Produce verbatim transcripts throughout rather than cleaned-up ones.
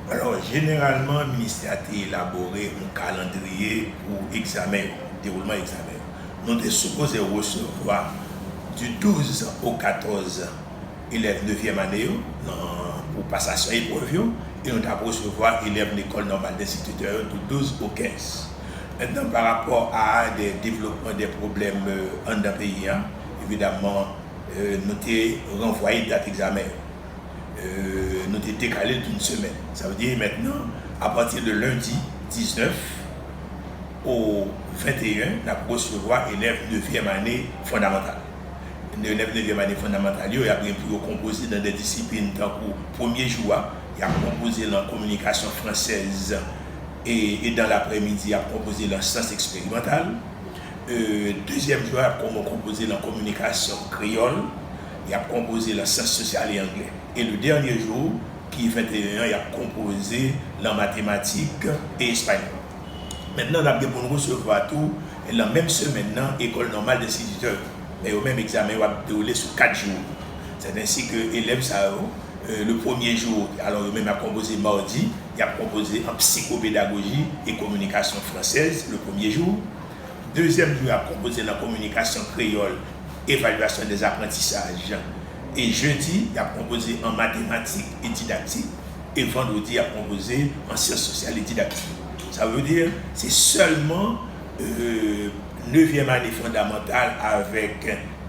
Alò, jeneralman, ministè a te elabore yon kalandriye pou egzamen yo, dewoulman egzamen yo. Nou te sipoze resevwa du douz au quatorze elèv nevyèm ane yo nan, pou pasasyon eprèv yo, e nou t ap resevwa elèv Lekòl Nòmal Enstititè yo du douz au quinze. Mentnan, pa rapò a de devlopman de pwoblèm anndan peyi a, evidaman, nou te ranvwaye dat egzamen yo. Nou te dekale l d'une semaine. Sa vle di mentnan, apati de lendi diznèf au venteyen, n ap resevwa elèv nevyèm ane fondamantal. Elèv nevyèm ane fondamantal yo, y ap gen pou yo konpoze nan de disiplin tankou premye jou a, y ap konpoze l an kominikasyon fransèz e, e dans l'après-midi, y ap konpoze l an syans eksperimantal. Dezyèm jou a, y ap konpoze l an kominikasyon kreyòl, y ap konpoze l an syans sosyal e anglè. E le dènye jou, ki venteyen an, y ap konpoze l an matematik e espayòl. Mentnan, n ap gen pou n resevwa tou, lan menm semèn nan, Ecole Normale d'Instituteurs. Men yo menm, egzamen yo ap dewoule sou kat jou. C'est ainsi que elèv sa yo, le premier jour, alò yo menm y ap konpoze madi, y ap konpoze an psychopedagogie et communication française le premier jour. Dezyèm jou, y ap konpoze l an kominikasyon kreyòl, évaluation des apprentissages. E jedi, y ap konpoze an matematik e didaktik. E vandredi, y ap konpoze an syans sosyal e didaktik. Sa vle di, se sèlman nevyèm ane fondamantal avèk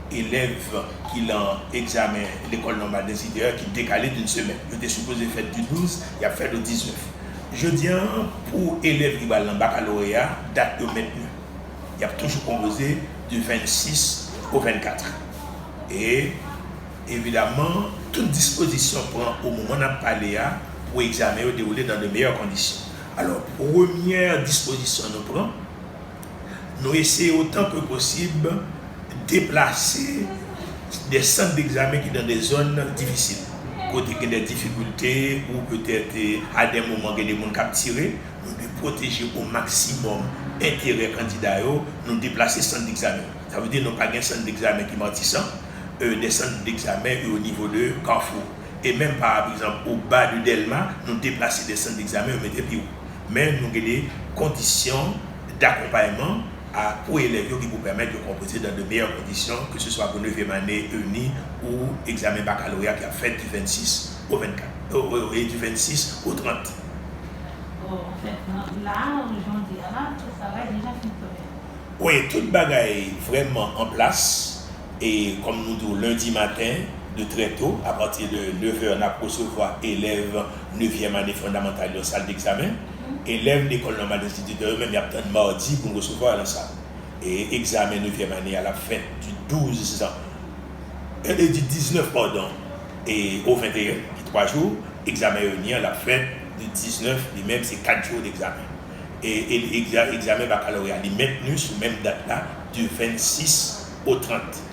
elèv ki lan egzamen Lecole Normale d'Instituteurs ki dekale d'une semaine. Yo te sipoze fèt du douz, y ap fèt le diznèf. Jodi a, pou elèv ki pral nan bakaloreya, dat yo mentni. Y ap toujou konpoze du vennsis au vennkat. E, evidaman, tout dispozisyon pran o moman n ap pale a pou egzamen yo dewoule dans de meilleures conditions. Alò, premyè dispozisyon nou pran, nou eseye otan ke posib deplase de sant degzamen ki dan de zòn difisil, kote gen de difikilte ou petèt a de moman gen de moun k ap tire, nou dwe pwoteje o maksimòm enterè kandida yo, nou deplase sant degzamen. Sa vle di nou pa gen sant degzamen ki Matisan, de sant degzamen e o nivo de Kafou. E menm pa egzanp, o ba de Dèlma, nou deplase de sant degzamen, yo mete pi wo. Men nou gen de kondisyon dakonpayman a, pou elèv yo ki pou pèmèt yo konpoze dans de meilleures conditions, que ce soit pour nevyèm ane, ENI, ou egzamen bakaloreya ki ap fèt du vennsis au vennkat, e du vennsis au trant. Bon, anfèt, la, jan w di a la, tout bagay deja fin prepare. Wi, tout bagay vrèman an plas. E kòm nou di w, lendi maten, de trè to, apati de nevè, n ap resevwa elèv nevyèm ane fondamantal yo nan sal degzamen. Elèv Lecole Normale d'Instituteurs yo menm, y ap tann madi pou n resevwa yo nan sal. E egzamen nevyèm ane a, l ap fèt du douz, e, du diznèf, padon, e au venteyen, ki twa jou. Egzamen ENI an, l ap fèt du diznèf, li menm, se kat jou degzamen. E, e egza-, egzamen bakaloreya, li mentni sou menm dat la, du vennsis au trant.